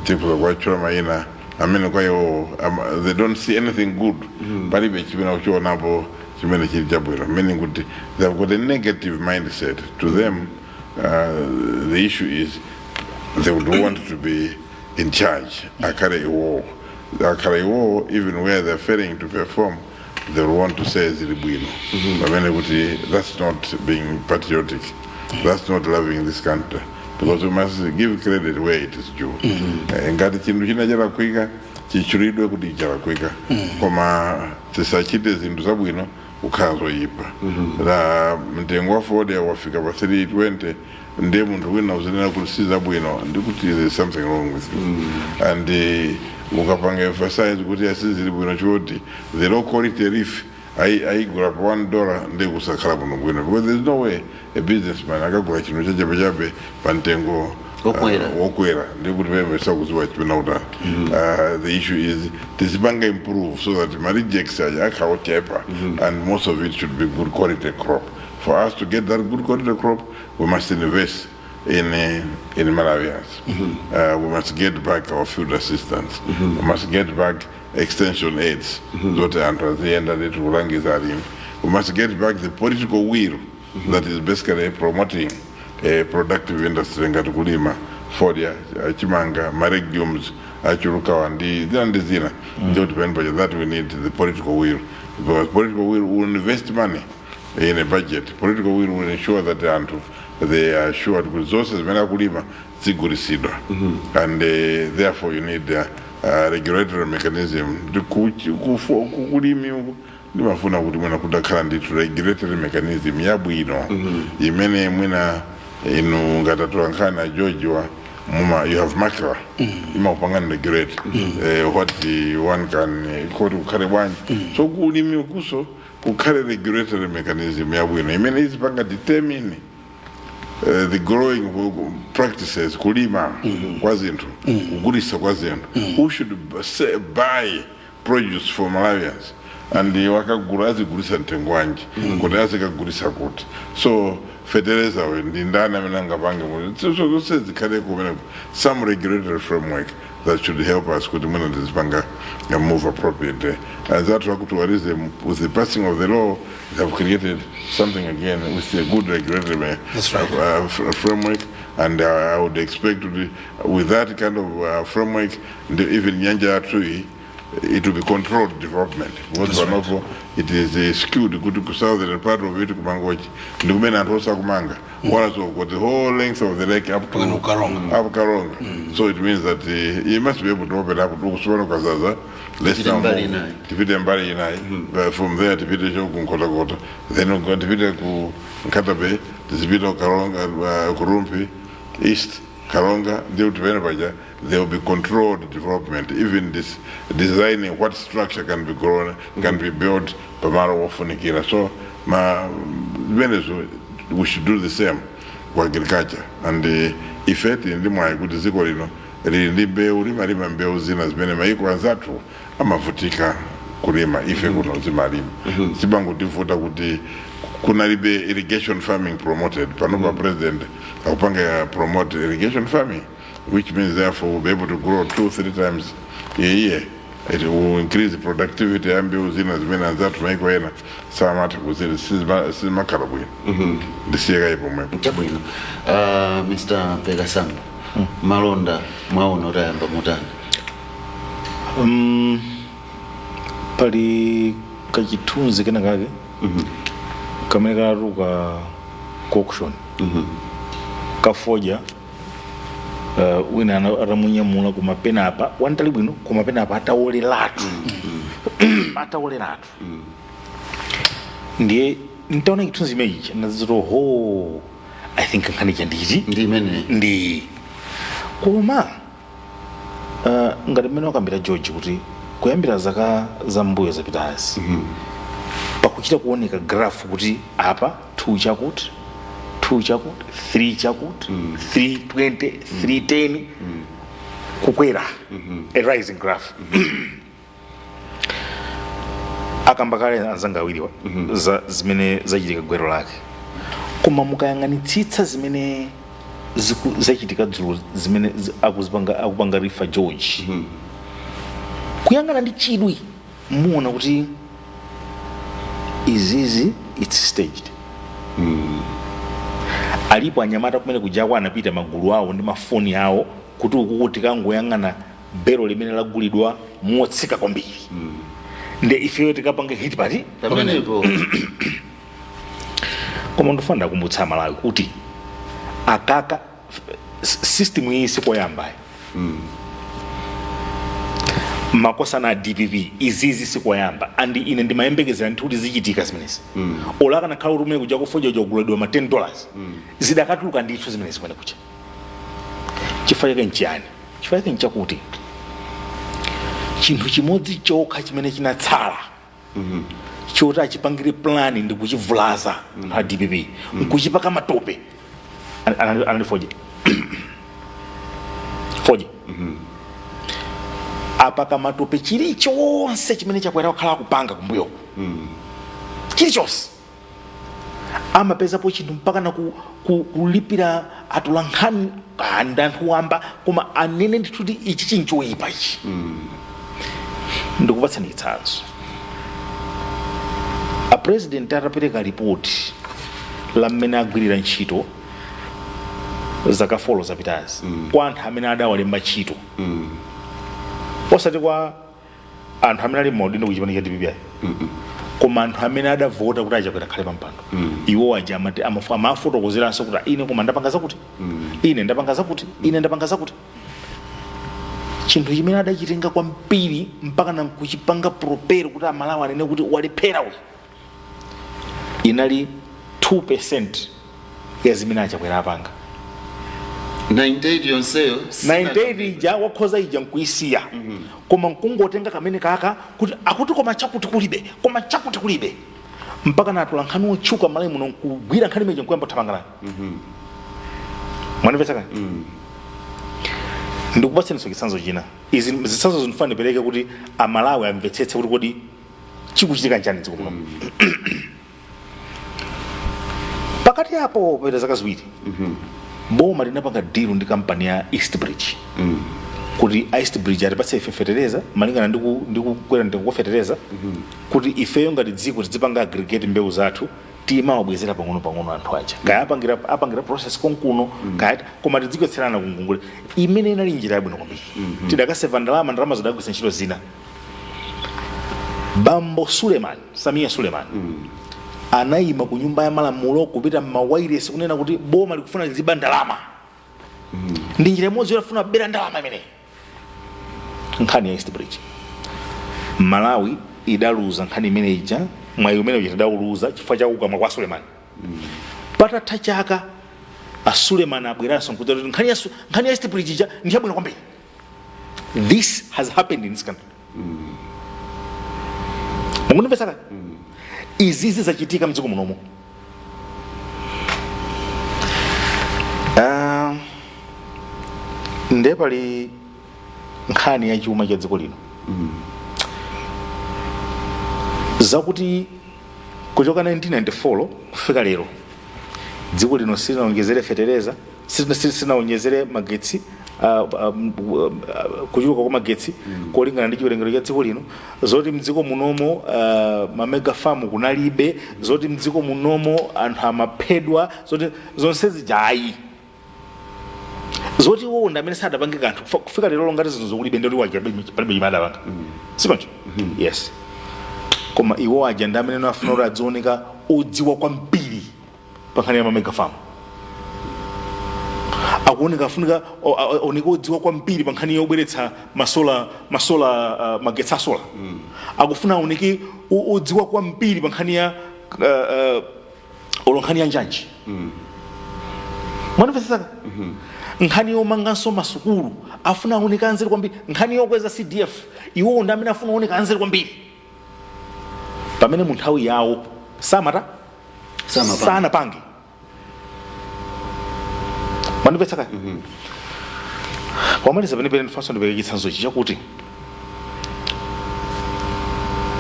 Tikhoza kuwatchula mayina amene kwa iwo they don't see anything good. Palibe chimene akuchionapo chimene chili chabwino, meaning kuti they have got a negative mindset. To them, the issue is they would want to be in charge, akhale iwowo, akhala iwowo. Even where they're failing to perform, they will want to say zili bwino, pamene kuti that's not being patriotic, that's not loving this country, because we must give credit where it is due. Ngati chinthu china chalakwika, chitchulidwe kuti chalakwika, koma tisachite zinthu zabwino kukhala zoyipa. La mtengo wa fodya wafika pa 320, ndiye munthu wina uzinena kuti si zabwino, ndikuti there is something wrong with you. And ukapanga emphasize kuti asizili bwino choti the low quality leaf ayigula pa $1, ndiye kusakhala bwino bwino, because there is no way a businessman akagula chinthu chachabechabe pa mtengo wokwera. Wokwera, ndikuti pembe sakuziwa chipena kutani. The issue is tizipanga improve so that ma rejects aja akhala ochepa, and most of it should be good quality crop. For us to get that good quality crop, we must invest in Malawians. We must get back our field assistants. We must get back extension aids zoti anthu aziyenda ndithu kulangiza alimi. We must get back the political will that is basically promoting a productive industry ngati kulima fodya, chimanga, ma legumes achulukawa ndi zina ndi zina. Ndikuti pamene paja that we need the political will, because political will invest money in a budget. Political will ensure that anthu, they are assured kuti zonse zimene akulima zigulitsidwa. And therefore you need regulatory mechanism. Ndi kulimi uku ndimafuna kuti mwina kudakhala ndithu regulatory mechanism yabwino imene mwina inu ngati atolankhani a George wa muma, you have MACRA imakupangani regulate what the one can kuti kukhale bwanji. So kulimi ukuso kukhale regulatory mechanism yabwino imene izipanga determine the growing practices, kulima kwa zinthu, kugulitsa kwa zinthu, who should buy produce for Malawians and wakagula azigulitsa mtengo wanji, kuti azikagulitsa kuti. So fetereza we ndi ndani amene angapange kuti so zonse zikhale kumeneko, some regulatory framework that should help us kuti mwina tizipanga move appropriately. Anzathu aku tourism, with the passing of the law, they have created something again with a good regulatory That's right. Framework, and I would expect to be, with that kind of framework, even nyanja yathu iyi, it will be controlled development, because panopo it is skewed kuti ku southern part of it, kuMangochi, ndi kumene anthu osakumanga, whereas we've got the whole length of the lake up to Mpaka ku Karonga. Up Karonga. So it means that you must be able to open up kusopano kwazaza, let's Tipite now mbali move. Inayi. Tipite mbali inayi. But from there tipite cho ku Nkhotakota, then tipite ku Nkhata Bay, tizipita ku Karonga, ku Rumphi East, Karonga, ndiye kuti pamene paja there will be controlled development, even this designing what structure can be grown, can be built pamalo wofunikira. So ma zimenezo we should do the same ku agriculture. And ife tili ndi mwayi kuti dziko lino lili ndi mbewu, limalima mbewu zina zimene maiko anzathu amavutika kulima, ife kuno zimalima. Zimangotivuta kuti kunalibe irrigation farming promoted. Panopa president akupanga promote irrigation farming, which means therefore we'll be able to grow two three times a year. It will increase productivity ya mbewu zina zimene anzathu maiko ena samatha kuzili, sizimakhala bwino. Ndisiye kayi pomwepo. Chabwino. Mr Pekasamba, malonda mwaona utayamba mutani? Pali kachithunzi kena kake kamene kanatuluka ku auction kafodya, wina atamunyamula kumapenapa wantali bwino, kumapenapa atawoleratu, atawoleratu. Ndiye ntaona chithunzi chimenechi ndaziti, "Ho, I think nkhani chanditi ndi imene." Ndi koma ngati mmene wakambira George kuti kuyambira zaka zambuyo zapitazi pakuchita kuoneka graph kuti apa 2 chakuti, 2 chakuti, 3 chakuti, 320, 310, kukwera, a rising graph. Akamba kale anzanga awiriwa za zimene zachitika gwero lake, koma mukayang'anitsitsa zimene Zachitika dzulo zimene akuzipanga, akupanga refer George, kuyang'ana ndi chidwi muona kuti izizi, it's staged. Alipo anyamata kumene kujako anapita magulu awo ndi mafoni awo kuti ukuku tikangoyang'ana belo limene lagulidwa motsika kwambiri, nde ifeyo tikapange hit pati? Pamenepo. Koma ndifuna ndakumbutsa Malawi kuti akaka system iyi sikoyambayi. Makosana a DPP, izizi sikoyamba, and ine ndimayembekezera ndithu kuti zichitika zimenezi. Olo akanakhala kuti umene kuja kufodya kugulidwa ma $10, zidakatuluka ndithu zimenezi kumene kuja. Chifukwa chake nchiyani? Chifukwa chake nchakuti chinthu chimodzi chokha chimene chinatsala choti achipangire plan ndi kuchivulaza pa DPP nkuchipaka matope anali fodya. Fodya apaka matope chilichonse chimene Chakwera kukhala akupanga kumbuyoku, chilichonse amapezapo chinthu mpaka na kulipira atolankhani ndi anthu wamba, koma anene ndithu kuti ichi chinchoyipa ichi. Ndikupatsani chitsanzo: a president atapereka ripoti la mmene agwirira ntchito zaka 4 zapitazi kwa anthu amene adawalemba ntchito, osati kwa anthu amene ali m'maudindo kuchipani cha DPP, koma anthu amene adavota kuti aChakwera akhale pampando, iwo aja amafotokozeranso kuti ine koma ndapanga zakuti, ine ndapanga zakuti, ine ndapanga zakuti. Chinthu chimene adachitenga kwambiri mpaka na nkuchipanga propel kuti Amalawi anene kuti walephera uyu inali 2% ya zimene aChakwera apanga. 98 yonseyo. 98 ija wakhoza ija nkuisiya, koma nkungotenga kamene kaka kuti akuti koma chakuti kulibe, koma chakuti kulibe, mpaka natula nkhani otchuka Malawi muno nkugwira nkhani imeneyi nkuyamba kuthamanga nayo. Mwanimvetsa kani? Ndikupatseniso chitsanzo china. Izi zitsanzo zindifuna ndipereke kuti Amalawi amvetsetse kuti kodi chikuchitika nchani dziko muno. Pakati apo pera zaka 2, boma linapanga deal ndi kampani ya East Bridge kuti East Bridge atipatse ife fetereza malingana ndi kukwera mtengo kwa fetereza, kuti ifeyo ngati dziko tizipanga aggregate mbewu zathu, timawabwezera pang'ono pang'ono anthu aja, kaya apangira process konkuno kaya, koma tidzigwetserana kungongole, imene inali njira yabwino kwambiri. Tidakaseva ndalama, ndalama zidagwiritsa ntchito zina. Bambo Suleman, Samia Suleman, anayima ku Nyumba ya Malamulo, kupita m'mawairesi kunena kuti boma likufuna liziba ndalama, ndi njira imodzi yofuna kubera ndalama imeneyi. Nkhani ya East Bridge, Malawi idaluza nkhani imene ija, mwayi umene uja tidawuluza chifukwa cha kukamwa kwa Suleman. Patatha chaka, a Suleman abweranso nkuti nkhani ya East Bridge ija ndi yabwino kwambiri. This has happened in this country. Mukundimvetsa? Izizi zachitika mdziko munomo. Nde pali nkhani ya chuma cha dziko lino, zakuti kuchoka 1994 kufika lero dziko lino silinaonjezere fetereza, silinaonjezere magetsi, kuchuluka kwa magetsi kolingana ndi chiwerengero cha dziko lino, zoti mdziko munomo ma mega farm kunalibe, zoti mdziko munomo anthu amaphedwa, zoti zonse zijayi, zoti iwo ndi amene sadapange kanthu kufika lero, ngati zinthu zokulibe, ndoti waja palibe chimene adapanga, sichoncho? Yes, koma iwo aja ndi amene afuna kuti adzioneka odziwa kwambiri pa nkhani ya ma mega farm, akuoneka afunika aoneka odziwa kwambiri pa nkhani yobweretsa ma solar, magetsi a solar, akufuna aoneke odziwa kwambiri pa nkhani ya olo nkhani ya njanji. Mwanimvetsetsaka? Nkhani yomanganso masukulu afuna aoneka anzeru kwambiri, nkhani yokweza CDF iwowo ndi amene afuna aoneka anzeru kwambiri, pamene mu nthawi yawo samata Samapanga. Sanapange. Mwanimvetsaka? Pomaliza penepene, ndifanso ndipereke chitsanzo ichi chakuti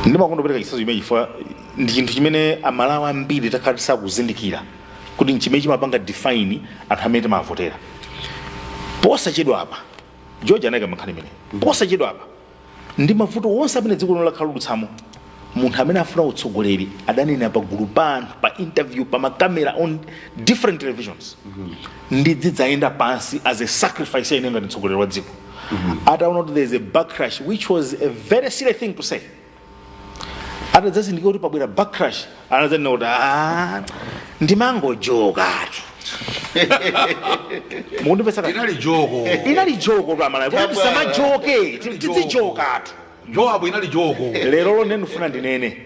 ndimakonda kupereka chitsanzo chimene chifukwa ndi chinthu chimene Amalawi ambiri takhala tisakuzindikira kuti nchimene chimapanga define anthu amene timavotera. Posachedwa apa George anayika nkhani imene posachedwa apa ndi mavuto onse amene dziko lino lakhala lutsamo, munthu amene afuna utsogoleri adanena pagulu pa anthu, pa interview, pa makamera, on different televisions, "Ndidzidzayenda pansi as a sacrifice ine ngati mtsogoleri wa dziko," ataona kuti there is a backlash, which was a very silly thing to say. Atadzazindikira kuti pabwera backlash, anadzanena kuti, "Ah, ndimangojokatu." Mukundipetsa? Inali joke. Inali joke pamalawi kuti tisamajoke, tizijokatu. Joabu, inali joke. Lero lo ndifuna ndinene,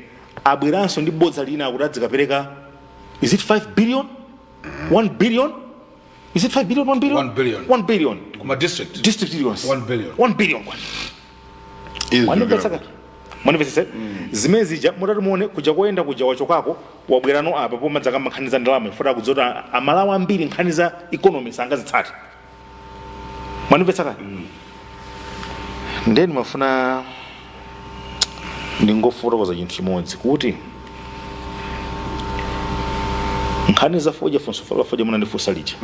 abweranso ndi bodza lina akuti adzikapereka, is it 5 billion, 1 billion? Is it 5 billion, 1 billion? 1 billion. 1 billion. Kuma district. District iliyonse. 1 billion. 1 billion kwani. Mwandimvetsa kati? Mwandimvetsetse? Zimene zija mutati muone kuja koyenda kuja wachokako, wabwerano apa pomadzaka nkhani za ndalama, ifota kudzoti Amalawi ambiri nkhani za economy sangazitsate. Mwandimvetsa kati? Ndeni mafuna ndingofotokoza chinthu chimodzi, kuti nkhani za fodya, funso la fodya munandifunsa lija,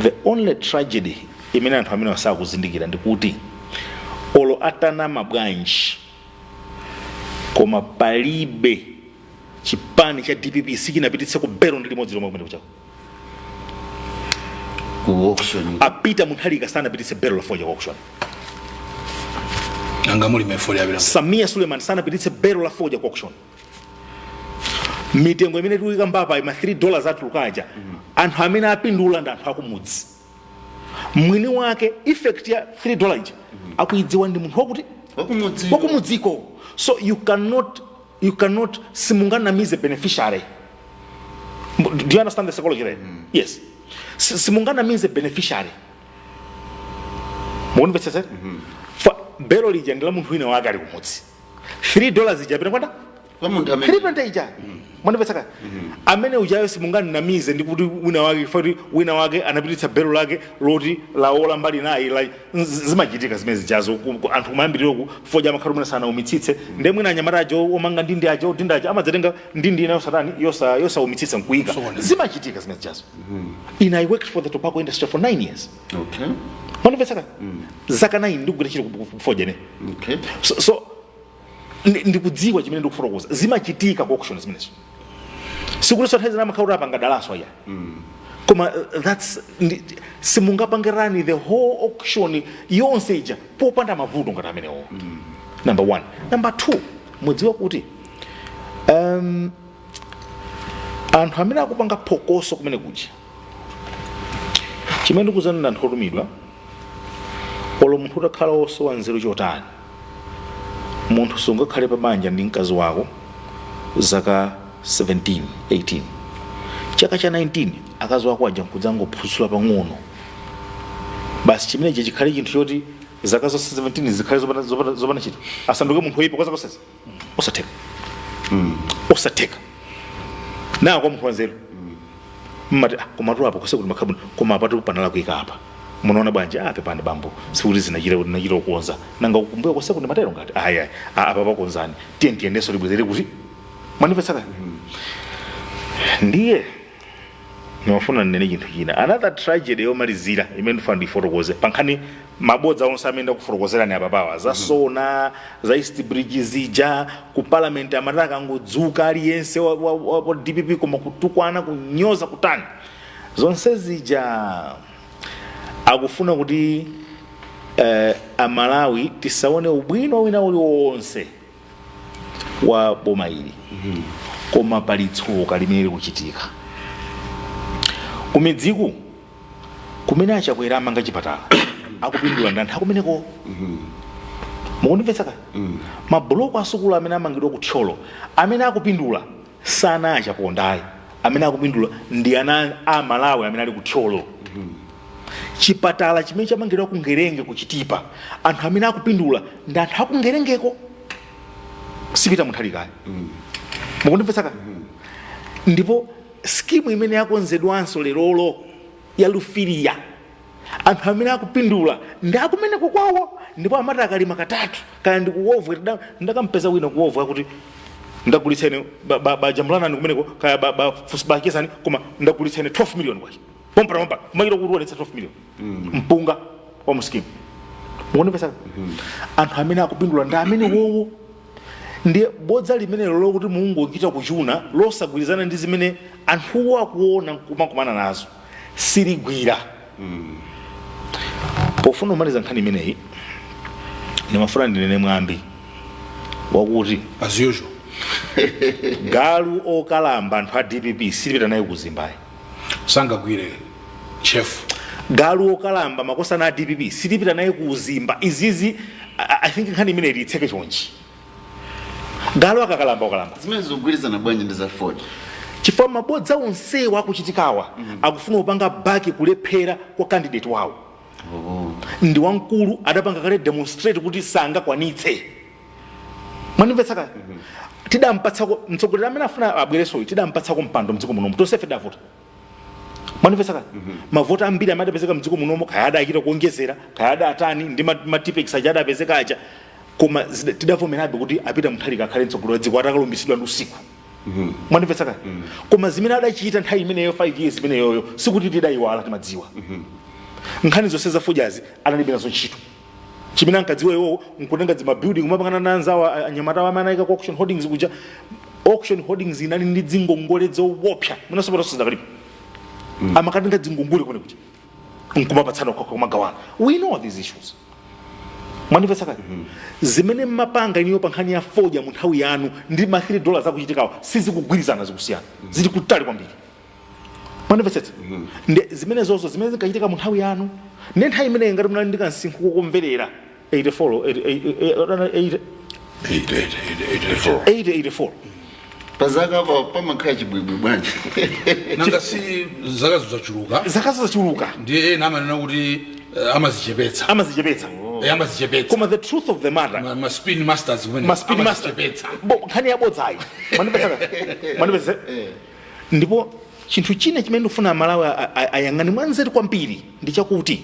the only tragedy imene anthu amene wasakuzindikira ndikuti olo atanama bwanji, koma palibe chipani cha DPP sichinapititse ku belo ndi limodzi lomwe kumene kuchako. Ku auction? A Peter Mutharika sanapititse belo la fodya ku auction. Nanga muli mefoli abira? Samia Suleiman sanapititse belo la fodya ku auction. Mitengo imene tikuyika mbapa ima $3 atulukaja, anthu amene apindula ndi anthu akumudzi. Mwini wake effect ya $3 ija akuidziwa ndi munthu wakuti? Wakumudzi. Wakumudziko. So you cannot, simunganamize beneficiary. Do you understand the psychology there? Yes. Simunganamize beneficiary. Mukunimvetsetsa? Fa belo lija ndi la munthu wina wake ali kumudzi. $3 ija pita kwanda Kwa munthu amene 320 ija. Mwandimvetsa? Amene ujayo simunganamize ndi kuti wina wake, fati wina wake anapititsa belo lake loti laola mbali nayi la zimachitika zimene zijazo. Anthu kumayambiriroku fodya amakhala mwina sanaumitsitse, nde mwina anyamata ajo omanga ndindi ajo ndindi ajo amadzatenga ndindi ina yosatani, yosaumitsitsa nkuyika. Zimachitika zimene zijazo. In I worked for the tobacco industry for 9 years. Mwandimvetsa? Zaka 9 ndikugwira ntchito ku fodya ne. So ndikudziwa chimene ndikufotokoza. Zimachitika ku auction zimenezo. Sikuti nthawi zina amakhala kuti apanga dalaso, aya, koma that's simungapangirani the whole auction yonse ija popanda mavuto ngati amenewo, number one. Number two, mudziwe kuti anthu amene akupanga phokoso kumene kuja, chimene ndikuzana ndi anthu otumidwa. Olo munthu utakhala wosowa nzeru chotani, munthu sungakhale pa banja ndi mkazi wako zaka 17, 18, chaka cha 19 akazi wako aja nkudzangophusula pang'ono basi, chimenechi chikhale chinthu choti zaka zonse 17 zikhale zopanda chito, asanduke munthu woyipa kwa zaka zonsezi. Osatheka, osatheka. Nawo kwa munthu wanzeru mmati, "Ah, koma tu apo kose kuti makhabu, koma apatu panala kuyika apa, munaona bwanji? Ah, pepani bambo, sikuti zinachita kuti nachita kukonza, nanga kumbuyo kose kuti matero ngati ayi ayi, apa pakonzani, tiye tiyendenso libwezere kuti." Mwandimvetsa kani? Ndiye ndimafuna ndinene chinthu china, another tragedy yomalizira imene ndifuna ndifotokoze pa nkhani mabodza onse amene ndakufotokozerani apa pawa, za SONA, za East Bridge zija. Ku parliament amati akangodzuka aliyense wa DPP, koma kutukwana, kunyoza, kutani, zonse zija akufuna kuti Amalawi tisaone ubwino wina uliwonse wa boma ili. Koma pali tsoka limene likuchitika kumidziku kumene Achakwera amanga chipatala, akupindula ndi anthu akumeneko. Mukundimvetsa ka? Mabuloko asukulu amene amangidwa ku Thyolo, amene akupindula sana Achapondayi, amene akupindula ndi ana a Malawi amene ali ku Thyolo. Chipatala chimene chamangidwa ku Ngerenge, kuchitipa, anthu amene akupindula ndi anthu akungerengeko, sipita Mutharikayo. Mukundimvetsa ka? Ndipo scheme imene yakonzedwanso lerolo ya Lufiriya, anthu amene akupindula ndi akumeneko kwawo. Ndipo amati akalima katatu, kaya ndikuwovwe, ndakampeza wina kuwovwe akuti, "Ndagulitseni bajambulanani kumeneko, kaya bachezani, koma ndagulitseni 12 million kwacha." Pompano pompano kumachita kutionetsa 12 million mpunga wa mu scheme. Mukunimvetsa? Anthu amene akupindula ndi amene wowo. Ndiye bodza limenelo lokuti mungochita kuchuna, losagwirizana ndi zimene anthuwo akuona nkumakumana nazo, siligwira. Pofuna kumaliza nkhani imeneyi, ndimafuna ndinene mwambi wakuti, As usual, galu okalamba, anthu a DPP silipita naye kuzimbayi. Sangagwire chef. Galu okalamba, makosana a DPP, silipita naye kuzimba. Izizi I think nkhani imeneyi tiyitseke chonchi: galu akakalamba, okalamba. Zimene zikugwirizana bwanji ndi za fodya? Chifukwa mabodza onsewa akuchitikawa akufuna kupanga back kulephera kwa candidate wawo. Ndi wamkulu, adapanga kale demonstrate kuti sangakwanitse. Mwanimvetsa kale? Tidampatsako mtsogoleri amene afuna abweresoyo, tidampatsako mpando mdziko munomu, tonsefe tidavota. Mwanimvetsa kale? Mavota ambiri amene adapezeka mdziko munomo, kaya adachita kuonjezera, kaya adatani ndi ma Tipp-Ex aja adapezeka aja, koma tidavomerabe kuti apita Mutharika akhale mtsogoleri wa dziko atakalumbiritsidwa ndi usiku. Mwanimvetsa kale? Koma zimene adachita nthawi imeneyo, 5 years imeneyoyo, sikuti tidayiwala, timadziwa. Nkhani zonse za fodyazi analibe nazo ntchito. Chimene ankadziwa iwowo nkutenga dzima building kumapangana na anzawo anyamata awo amene anayika ku Auction Holdings kuja. Auction Holdings inali ndi dzingongole zowopsa, munasopatonso zidakalipo. Amakatenga dzingongole kumene kuja nkumapatsana okha, kumagawana. We know these issues. Mwandimvetsa kale? Zimene mmapanga iniyo pa nkhani ya fodya mu nthawi yanu ndi ma $3 akuchitikawa sizikugwirizana, zikusiyana, zili kutali kwambiri. Mwandimvetsetsa? Ndi zimene zozo zimene zinkachitika mu nthawi yanu, ndi nthawi imeneyi ngati munali ndi kansinkhu kokumverera 84, 80. 84. 884. Pazaka pa pamakhala chibwibwi bwanji? Nanga si zaka zachuluka? Zaka zachuluka. Ndiye ena amanena kuti amazichepetsa. Amazichepetsa. Amazichepetsa. Koma the truth of the matter, ma spin masters kumene ma spin master. Amazichepetsa. Bo nkhani yabodzayi, mwandimvetsa? Mwandimvetsa? Ndipo chinthu china chimene ndikufuna Amalawi ayang'ane mwanzeru kwambiri ndi chakuti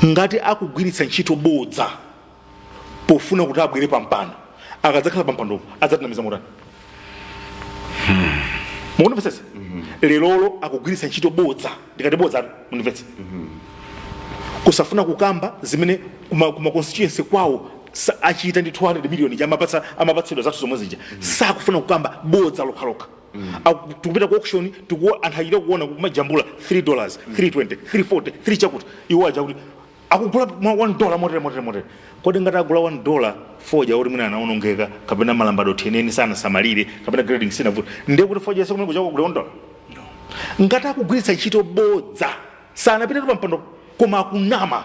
ngati akugwiritsa ntchito bodza pofuna kuti abwere pa mpando, akadzakhala pa mpandopo adzatinamiza motani? Mukundimvetsetsa? Lerolo akugwiritsa ntchito bodza. Ndikati bodza, mundimvetse, kusafuna kukamba zimene kuma constituency kwawo achita ndi 200 million amapatsa, amapatsidwa zathu zomwe zija. Sakufuna kukamba, bodza lokhalokha. Tikupita ku auction, anthu achita kuona kumajambula $3, 320, 340, 3 chakuti, iwo aja kuti akugula mwa $1 motere motere motere. Kodi ngati agula $1 fodya kuti mwina anaonongeka, kapena malambado theneni sanasamalire, kapena grading sinavuta, ndiye kuti fodya sekumene kuchaka kugula $1? Ngati akugwiritsa ntchito bodza, sanapite pa mpando koma akunama,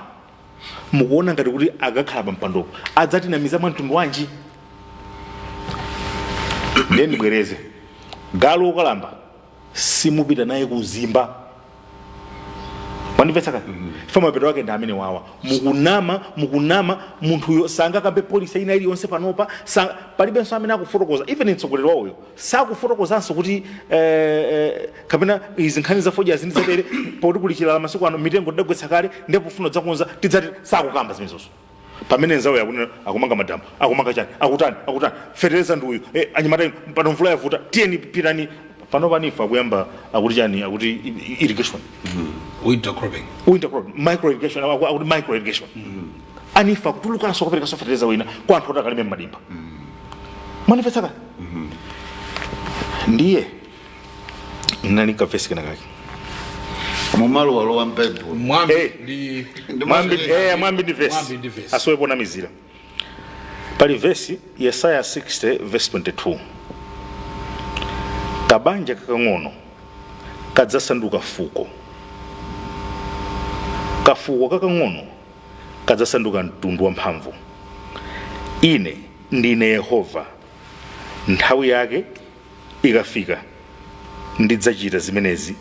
mukuona ngati kuti akakhala pa mpandopo adzatinamiza mwa mtundu wanji? Ndiye ndibwereze: galu wokalamba simupita naye kuzimba. Mwandimvetsa kale? Fa mapeto ake ndi amene wawa. Mukunama, mukunama. Munthuyo sangakambe policy ina iliyonse panopa. Palibenso amene akufotokoza, even mtsogoleri wawoyo sakufotokozanso kuti kapena izi nkhani za fodya zindi zatere, poti kuli chilala masiku ano, mitengo tidagwetsa kale, ndipo pofuna dzakonza tidzati. Sakukamba zimenezozo, pamene nzawo yakunena akumanga madamu, akumanga chani, akutani, akutani, fetereza ndi uyu. Anyamata inu, pano mvula yavuta, tiyeni pitani. Pano pa NEEF akuyamba, akuti chani, akuti irrigation. Winter cropping. Winter crop, micro irrigation, akuti micro irrigation. A NEEF akutulukanso kuperekanso fetereza wina kwa anthu oti akalime mmadimba. Mwanimvetsa? Ndiye nali kavesi kena kake. Mumalo m'Baibulo. Mwambi. Eh. Ndi Mwambi, mwambi ndi Mwambi vesi. Ndi vesi. Asowepo namizira. Pali vesi, Yesaya 60 verse 22: kabanja kakang'ono kadzasanduka fuko, kafuko kakang'ono kadzasanduka mtundu wamphamvu. Ine ndine Yehova, nthawi yake ikafika ndidzachita zimenezi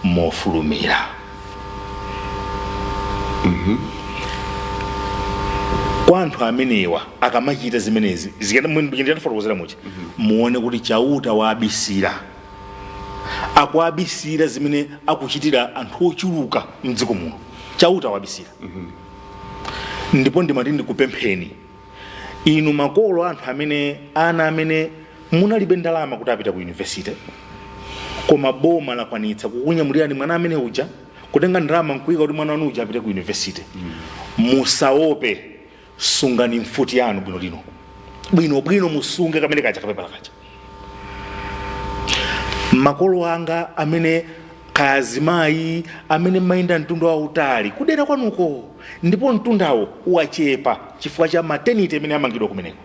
mofulumira. Kwa anthu amenewa, akamachita zimenezi, ndikanafotokozera muja, muone kuti Chauta waabisira, akuabisira zimene akuchitira anthu ochuluka mdziko muno. Chauta waabisira. Ndipo ndimati ndikupempheni inu makolo, anthu amene ana amene munalibe ndalama kuti apita ku university, Koma boma lakwanitsa kukunyamulirani mwana amene uja, kutenga ndalama nkuyika kuti mwana wanu uja apite ku university. Musaope, sungani mfuti yanu bwino lino, bwinobwino, musunge kamene kaja, kapepala kaja. Makolo anga amene kazimayi amene mayenda mtunda wautali kudera kwanuko, ndipo mtundawo wachepa chifukwa cha maternity imene amangidwa kumeneko,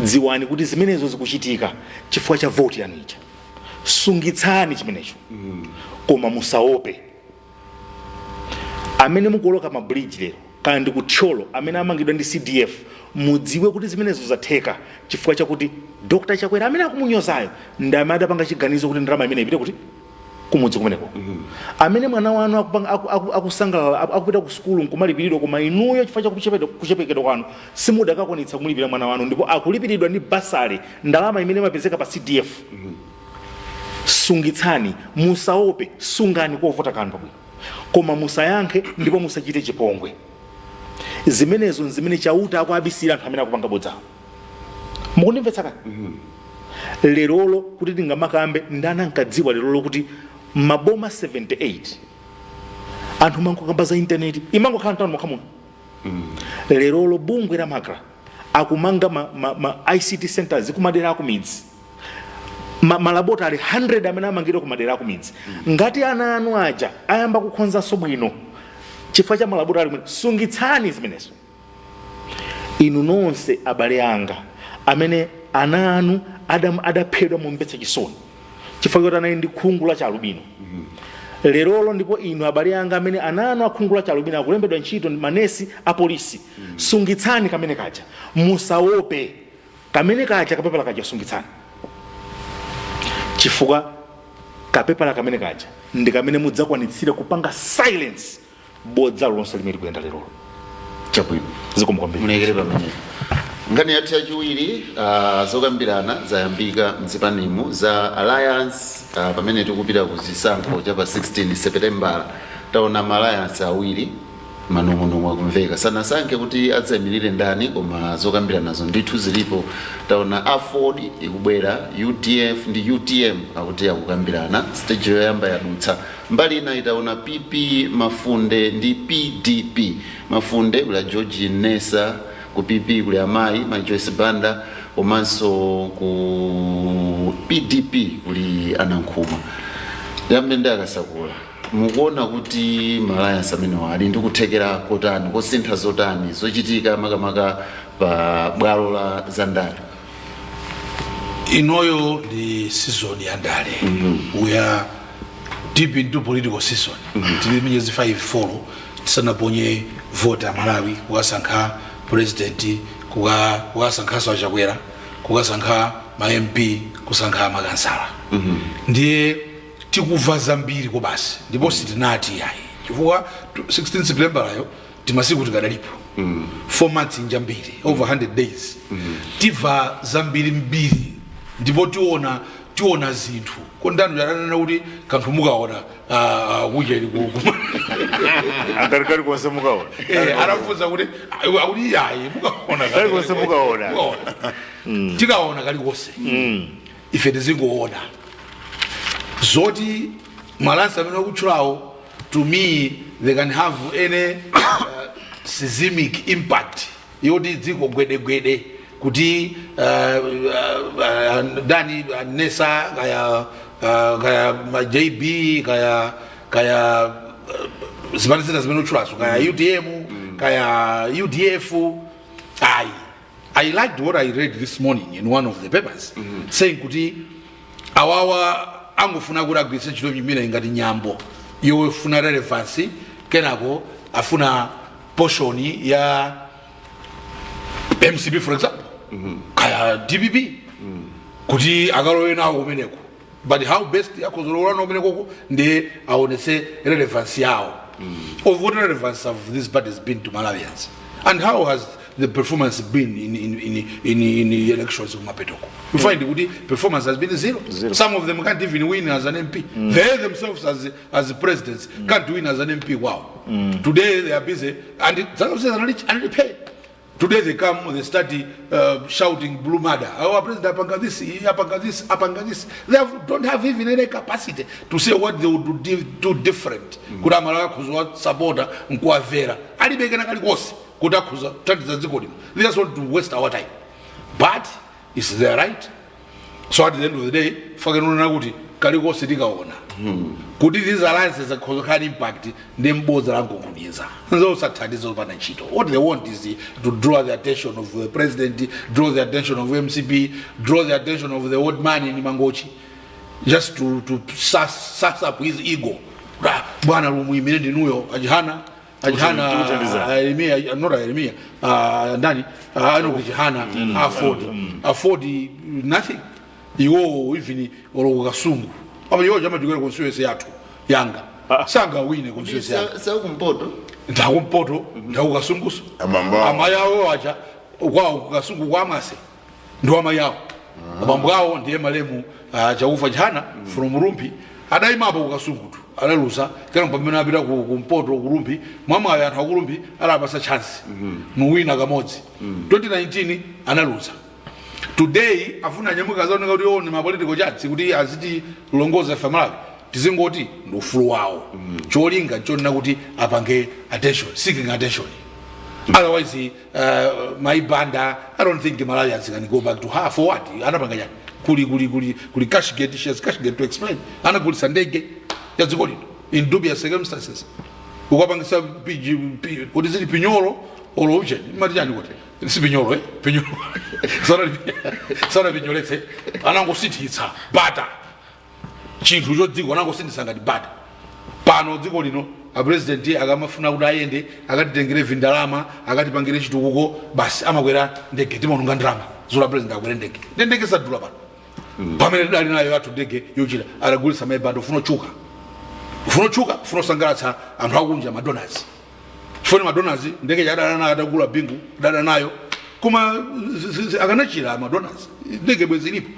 dziwani kuti zimenezo zikuchitika chifukwa cha voti yanu ija. Sungitsani chimenecho, koma musaope. Amene mukuoloka ma bridge lero, kaya ndi kuthyolo, amene amangidwa ndi CDF, mudziwe kuti zimenezo zatheka chifukwa chakuti Dr Chakwera amene akumunyozayo ndi amene adapanga chiganizo kuti ndalama imene ipite kuti kumudzi kumeneko. Amene mwana wanu akusangalala, akupita ku sukulu nkumalipiridwa, koma inuyo chifukwa cha kuchepekedwa kwanu simudakakwanitsa kumulipira mwana wanu, ndipo akulipiridwa ndi bursary, ndalama imene imapezeka pa CDF, sungitsani, musaope, sungani kovota kanu pabwino, koma musayankhe ndipo musachite chipongwe. Zimenezo nzimene Chauta akuabisira anthu amene akupanga bodzawo. Mukundimvetsa kani? Lerolo kuti tingamakambe, ndani ankadziwa lerolo kuti maboma 78 anthu mangokamba za intaneti imangokhala mtawuni mokha muno? Lerolo bungwe la MACRA akumanga ma ICT centers kumadera akumidzi, ma laboratory 100 amene amangidwa kumadera akumidzi. Ngati ana anu aja ayamba kukhonzanso bwino chifukwa cha ma laboratory mwene, sungitsani zimenezo. Inu nonse abale anga amene ana anu adaphedwa momvetsa chisoni chifukwa choti anali ndi khungu la chalubino lerolo, ndipo inu abale anga amene ana anu akhungu la chalubino akulembedwa ntchito ndi manesi, apolisi, sungitsani kamene kaja, musaope. Kamene kaja, kapepala kaja, sungitsani, chifukwa kapepala kamene kaja ndi kamene mudzakwanitsire kupanga silence bodza lonse limene likuyenda lerolo. Chabwino. Zikomo kwambiri. Mulekere pamenepo. Nkhani yathu yachiwiri, zokambirana zayambika mzipanimu za alliance, pamene tikupita ku zisankho cha pa 16 Sepitembala. Taona ma alliance awiri, manong'onong'o akumveka, sanasankhe kuti adzayimirire ndani, koma zokambiranazo ndithu zilipo. Taona AFORD ikubwera, UDF ndi UTM akuti akukambirana, stage yoyamba yadutsa. Mbali ina itaona PP Mafunde ndi PDP Mafunde, kuli a George Nesa, ku PP kuli amayi mai Joyce Banda, komanso ku PDP kuli anankhuma. Ndiyambe ndi Akasakula. Mukuona kuti ma alliance amenewa ali ndi kuthekera kotani, kosintha zotani, zochitika makamaka pa bwalo la zandale? Inoyo ndi season ya ndale. We are deep into political season. Tili miyezi 5 4 tisanaponye vote Amalawi kukasankha president, kukasankhaso Achakwera, kukasankha ma MP, kusankha makansala. Ndiye tikuva zambiri kobasi, ndipo sitinati yayi, chifukwa 16 September layo timasiku tikadalipo, 4 months njambiri, over 100 days. Tiva zambiri mbiri ndipo tiona zinthu. Kondani adanena kuti kanthu mukaona kucheri Angati kali konse mukaona. Anafunsa kuti akuti yayi, mukaona. Kali konse mukaona. Mukaona. Tikaona kalikonse, ife tizingoona zoti ma alliance amene akutchulawo, to me they can have any seismic impact yoti dziko gwedegwede kuti ndani, Nesa kaya, kaya ma JB kaya zimene zina zimene utchulazo, kaya UTM kaya UDF. I liked what I read this morning in one of the papers saying kuti awawa angofuna kuti agwiritse ntchito imene ngati nyambo yofuna relevance, kenako afuna portion ya MCP, for example, kaya DPP, kuti akalowe nawo kumeneko. But how best akhozolowa nawo kumenekoko ndi aonetse relevance yawo. Of what relevance have these parties been to Malawians, and how has the performance been in the elections kumapetoko? You find kuti performance has been zero. Zero. Some of them can't even win as an MP. They themselves as presidents can't win as an MP. Wow. Today they are busy and anali pay. Today they come, they start shouting blue murder. Our president apanga this, apanga this, apanga this. They don't have even any capacity to say what they would do different. Kuti Amalawi akhuza supporter nkuwavera. Alibe kena kalikonse kuti akhuza kuthandiza dziko lino. They just want to waste our time. But it's their right. So at the end of the day, fakenona kuti kalikonse tikaona kuti these alliances akhoza kukhala impact ndi mbodza la nkunkhuniza, nzosathandiza, zopanda ntchito. What they want is to draw the attention of the president, draw the attention of MCP, draw the attention of the old man in Mangochi, just to suss up his ego. Bwana, lumuyimire ndinuyo ajihana ajihana. Tikuthandizana. Yeremia, not Yeremia, ndani, ano Chihana afford afford nothing. Iwo even olo Kasungu ama iwo chamachokera constituency yathu yanga sanga wine constituency yanga. Sakumpoto. Ndakumpoto, ndakukasunguso. Abambo awo. Amayi awo aja kwawo kuKasungu kwa Amase ndi amayi awo, abambo awo ndiye malemu Chaufa Chihana from Rumpi. Adayimapo kuKasungutu, adalusa. Kena pamene apita kumpoto kuRumpi, mwamwayo anthu akuRumpi adapasa chance muwina kamodzi 2019, analuza. Today afuna anyamuka azaoneka kuti iwo ni ma political chats, kuti aziti longoza ife Malawi tizingoti ndi ufulu wawo. Cholinga nchonena kuti apange attention, seeking attention. Otherwise, Mai Banda, I don't think Malawians can go back to her. For what? Anapanga chani? Kuli Cashgate. She has Cashgate to explain. Anagulisa ndege ya dziko lino in dubious circumstances, ukapangisa kuti zili pinyolo olo ucheni mati chani, kuti si pinyolo, eh, pinyolo sana sana pinyoletse. Anangosithitsa bata chinthu chodziko, anangosindisa ngati bata. Pano dziko lino apresident akamafuna kuti ayende akatitengere vindalama, akatipangire chitukuko, basi amakwera ndege. Timaononga ndalama zola president akwere ndege, ndi ndege sadula pano pamene tidali nayo yathu ndege yochita. Adagulitsa maibando, ufuna otchuka, ufuna otchuka, ufuna osangalatsa anthu akunja, madonors. Chifukwa madonors ndege chadala nayo, atagula Bingu dada nayo, koma akanachira madonors, ndege bwezi ilipo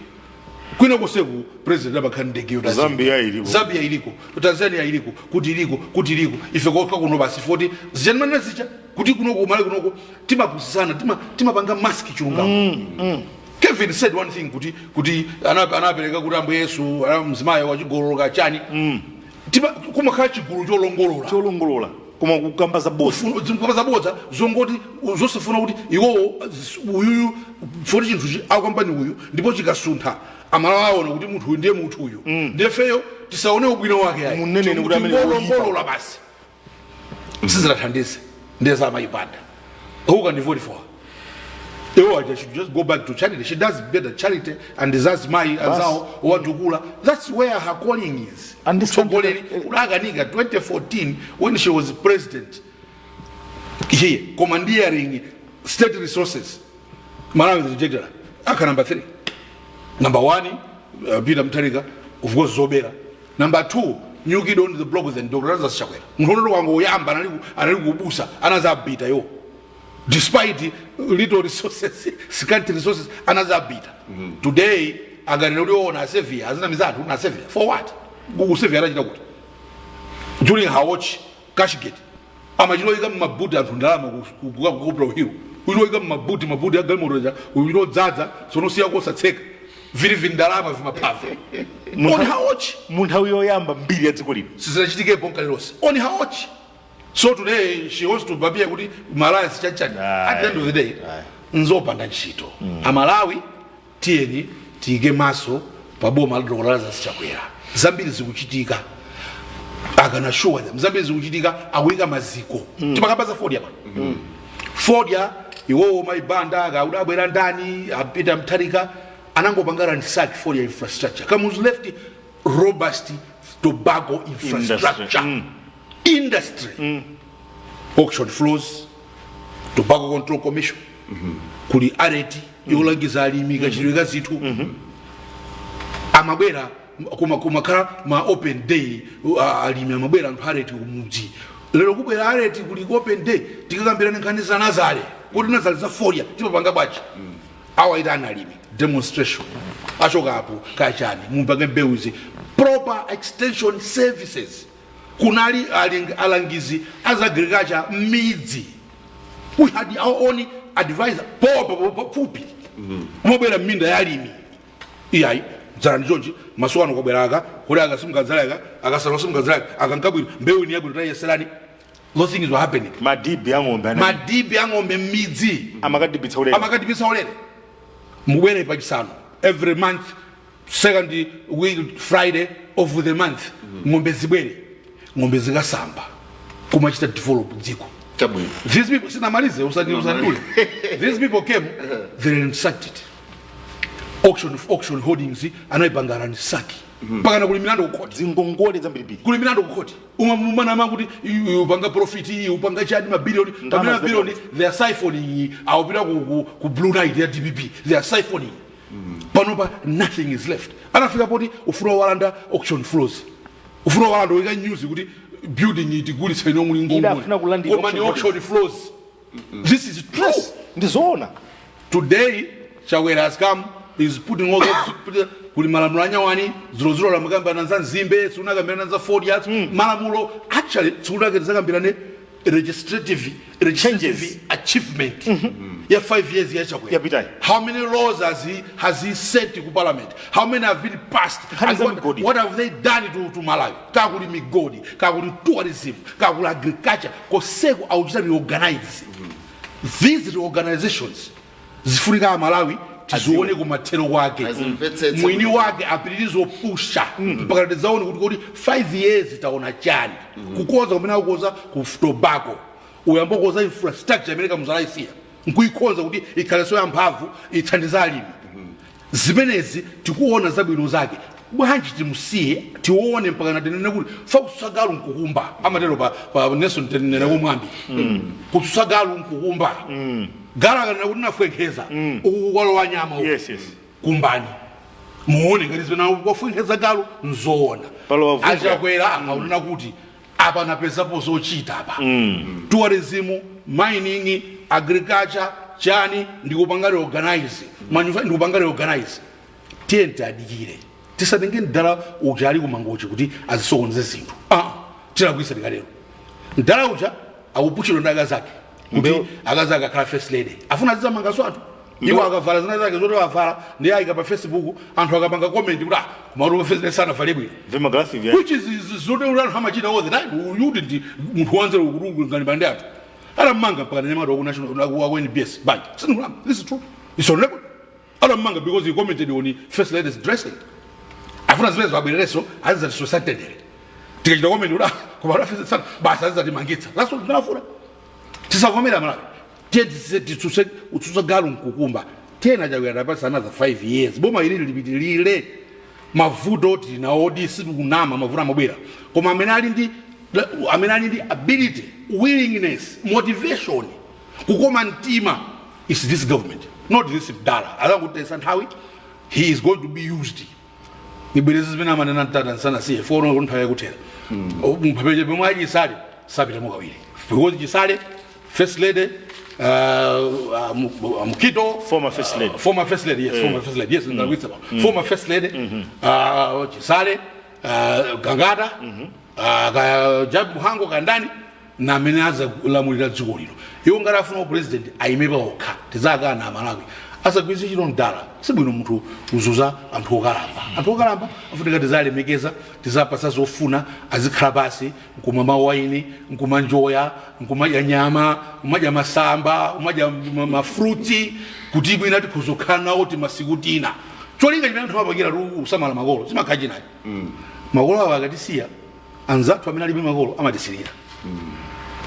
kwina koseku. President abakhala ndege yoti Zambia ilipo. Zambia iliko, Tanzania iliko, kuti iliko, kuti iliko. Ife kokha kuno basi foti zijanimana zicha kuti kunoko kumale kunoko timapusisana, timapanga mask chilungamo. Kevin said one thing kuti anapereka kuti Ambuye Yesu mzimayi wachigololo chani, kumakhala chigulu cholongolola. Cholongolola koma kukamba za bosi. Zimkamba zabodza zongoti zosafuna kuti iwowo uyuyu foti chinthuchi akambani uyu, ndipo chikasuntha Amalawi aona kuti munthu uyu ndiye munthu uyu, ndefeyo tisaone ubwino wake ayi. Munenene kuti amene woyipa. Tingolongolola basi, sizilathandize. Ndiye zamayipanda. Who can vote for her? Iwo aja should just go back to charity. She does better charity and zazimayi azawo watukula. That's where her calling is. And this Mtsogoleri udakanika 2014 when she was president here, commandeering state resources. Malawi rejected her. Aka number 3, number 1, Peter Mutharika, of course zobera. Number 2, new kid on the block, then Dr. Lazarus Chakwera. Munthu unoto wangoyamba anali kubusa, anazabita yo despite little resources, scanty resources, anazabita. Today aganena kuti ona asevia azina mizathu na asevia. For what? Kusevia anachita kuti during her watch Cashgate, amachiloyika mmabuti anthu ndalama ku Capitol Hill, uchiloyika mmabuti, mabuti agalimoto ja uchilodzaza sonosiya kosatseka vili vindalama vimaphava on her watch. Mu nthawi yoyamba mbiri ya dziko lino. Sizinachitikepo nkalilonse on her watch. So today she wants to babia kuti Malawi chachani. At the end of the day, nzopanda ntchito. Amalawi, tiyeni tiyike maso pa boma la Dr. Lazarus Chakwera. Zambiri zikuchitika, akanashuwa them. Zambiri zikuchitika, akuyika maziko. Timakamba za fodya pano, fodya iwowo maibanda akudabwera ndani, apita Mtharika anangopanga ransack fodya infrastructure. Kamuzu left robust tobacco infrastructure, industry, auction floors, Tobacco Control Commission, kuli ARET yolangiza alimi kachitidwe ka zinthu. Amabwera kumakhala ma open day, alimi amabwera, anthu ARET kumudzi. Lero kubwera ARET, kuli open day, tikakambirana nkhani za nursery, kuti nursery za fodya timapanga bwanji. Awaitana alimi, demonstration, achoka apo kachani mupange mbewu izi, proper extension services. Kunali alangizi as agriculture m'midzi. We had our own advisor popa pafupi, umabwera mminda ya alimi: "Iyayi, dzalani chonchi, masiku ano kwabwera aka, kodi aka simukadzalaka, akasala simukadzalaka, akankabwino, mbewu ini yabwino, tayeserani." Those things were happening. Madibi a ng'ombe Madibi a ng'ombe m'midzi. Amakadibitsa ulere. Amakadibitsa ulere. Mubwere pachisanu, every month, second week, Friday of the month, ng'ombe zibwere, ng'ombe zikasamba, kumachita develop dziko. Chabwino. These people, sinamalize, usandule. These people came, they ransacked it. Auction Holdings anayipanga ransack mpaka kuli milandu ku court. Zingongole zambirimbiri. Kuli milandu ku court. Umanama kuti upanga profit, upanga chani, mabilioni. Ndalama. Pamene mabilioni they are siphoning, awupita ku Blue Night ya DPP, they are siphoning. Panopa nothing is left. Anafika poti ufuna walanda auction floors, ufuna walanda wika news kuti building itigulitsa ino muli Ida afuna kulandira. Koma ni auction. Auction floors, this is true. Ndizoona. Today Chakwera has come, is putting all those, kuli malamulo anyawani zulozulu lamakambirana za nzimbe, siunakambirana za 4 years malamulo. Actually siunake tizakambirane legislative Changes. achievement ya 5 years ya Chakwera. Yapitayi. How many laws has he sent to parliament? How many have been passed? Nkhani And za what, migodi. what have they done to Malawi? Kakuli migodi, kakuli tourism, kakuli agriculture, koseko auchita reorganize. These reorganizations zifunika Amalawi tizione kumathero kwake. Azimvetsetse. Mwini wake apitirize opusha mpaka tizaone kuti 5 years taona chani. Kukonza kumene akukonza ku tobacco, uyamba kukonza infrastructure imene kamuzalaisiya nkuikonza kuti ikhalenso yamphamvu, ithandiza alimi. Zimenezi tikuona zabwino zake. Bwanji timusiye, tione mpaka tinene kuti fa kutsutsa nkukumba, amatero pa Nelson tenene kumwambi, kutsutsa galu nkukumba. Galu akanena kuti nafwenkheza, uku kwalowa nyama uku. Yes. Kumbani muone ngati zimene wafwenkheza galu nzoona. Palowa vuga. Achakwera akaonena kuti apa napezapo zochita apa, tourism, mining, agriculture, chani, ndikupanga reorganize ndikupanga reorganize. Tiye tiadikire, tisatenge mdala uja ali kumangochi kuti azisokoneze zinthu. Ah, tilakwisa tikalero. Mdala uja akupuchidwa ndi akazi ake kuti akazi ake akhala first lady, afuna azizamangaso anthu. Iwo akavala zina zake zoti avala ndi ayika pa Facebook, anthu akapanga comment kuti, "Ah, kumatu first lady sanavale bwino." Vemagalasi vya. Which is zoti anthu amachita all the time. You ndi munthu wanzeru kuti ngani ndi anthu atamanga mpaka nanyamata waku national waku NBS Bank. Sindikulambo, this is true, it's on record. Atamanga because he commented on first lady's dressing. Afuna zimene zabwerereso, azizati mtendere. Tikachita comment kuti, "Ah, koma first sana," basi azizatimangitsa. That's what tinafuna. Tisavomera Malawi. Tiye titsutse, utsutsa galu nkukumba. Tiye nachakwera tapasa another 5 years, boma ilili lipitilire. Mavuto tilinaodi, sitikunama, mavuto amabwera, koma amene ali ndi ability, willingness, motivation, kukoma mtima is this government, not this mdala azangutesa nthawi. He is going to be used. Nibwereze zimene amanena mtata nsanasiye fono, nthawi yakuthera. Mphapeche pomwe achisale sapitamo kawiri, because Chisale, first lady, Mukito. Former first lady. Former first lady, yes, former first lady, yes, ndalakwitsa pano. Former first lady, Chisale, Gangata, ka Jabu Muhango, kandani na amene azalamulira dziko lino. Iwo ngati afuna president, ayime paokha, tizakana. Amalawi asagwiritse ntchito mdala. Sibwino munthu uzuza anthu okalamba. Anthu okalamba afunika tizalemekeza, tizapasa zofuna, azikhala pasi nkumwa mawaini, nkumanjoya, nkumadya nyama, kumadya masamba, kumadya mafruti, kuti bwina tikhuzokhala nawo timasiku tina. Cholinga chimene anthu amapangira tu usamala makolo zimakhala chinachi: makolo awo akatisiya, anzathu amene alibe makolo amatisirira.